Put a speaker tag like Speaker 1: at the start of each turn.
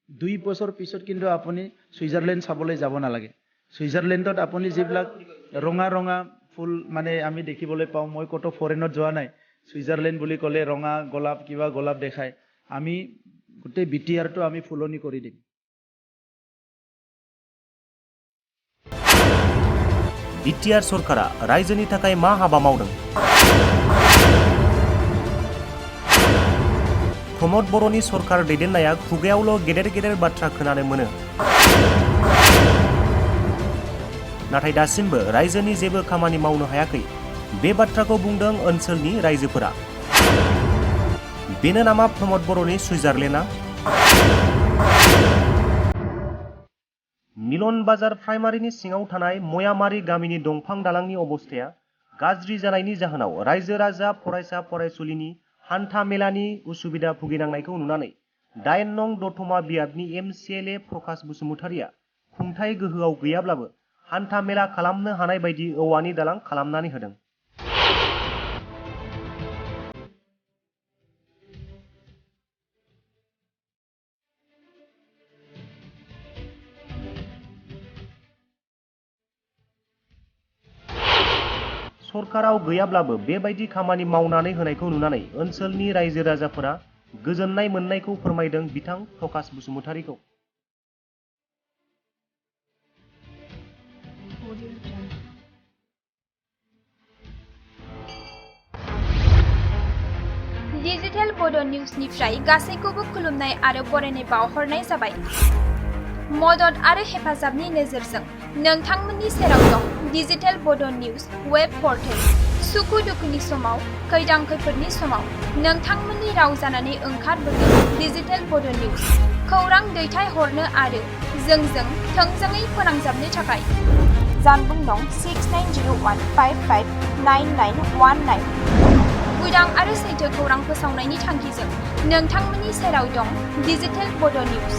Speaker 1: 2 বছৰ পিছত কিন্তু আপুনি সুইজাৰলেণ্ড চাবলৈ যাব নালাগে সুইজাৰলেণ্ডত আপুনি যিবিলাক ৰঙা ৰঙা ফুল মানে আমি দেখিবলৈ পাওঁ মই কত ফৰেনত যোৱা নাই সুইজাৰলেণ্ড বুলি ক'লে ৰঙা গোলাপ কিবা গোলাপ দেখায় আমি গোটেই BTR টো আমি ফুলনি কৰি দিম
Speaker 2: Btr सरकारा रायजोनि थाखाय मा हाबा मावदों प्रमद बर'नि सरकार दैदेननाया खुगायावल' गेदेर गेदेर बाथ्रा खोनानो मोनो नाथाय दासिमबो रायजोनि जेबो खामानि मावनो हायाखै बे बाथ्राखौ बुंदों ओनसोलनि रायजोफोरा बेनो नामा प्रमद बर'नि सुइजारलेण्डआ मिलन बाजार प्राइमारिनि सिङाव थानाय मयामारि गामिनि दंफां दालांनि अबस्थाया गाज्रि जानायनि जाहोनाव रायजो राजा फरायसा फरायसुलिनि हान्था मेलानि उसुबिदा भुगिनांनायखौ नुनानै 8 नं दतमा बियाबनि MCLA प्रकाश बसुमतारिया खुंथाय गोहोआव गैयाब्लाबो हान्था मेला खालामनो हानाय बायदि औवानि दालां खालामनानै होदों सरकाराव गैयाब्लाबो बेबायदि खामानि मावनानै होनायखौ नुनानै ओनसोलनि रायजो राजाफोरा गोजोननाय मोननायखौ फोरमायदों बिथां प्रकाश बसुमतारिखौ
Speaker 3: डिजिटल bodonews-निफ्राय गासैखौबो खुलुमनाय आरो बरायनाय बावहरनाय जाबाय मदद आरो हेफाजाबनि नोजोरजों नोंथांमोननि सेराव दं डिजिटल bodonews वेब पर्टेल सुखु दुखुनि समाव खैदां खैफोदनि समाव नोंथांमोननि राव जानानै ओंखारबोगोन डिजिटल bodonews खौरां दैथायहरनो आरो जोंजों थोंजोङै फोनांजाबनो थाखाय जानबुं नं 6901559919 उदां आरो सैथो खौरां फोसावनायनि थांखिजों नोंथांमोननि सेराव दं डिजिटल bodonews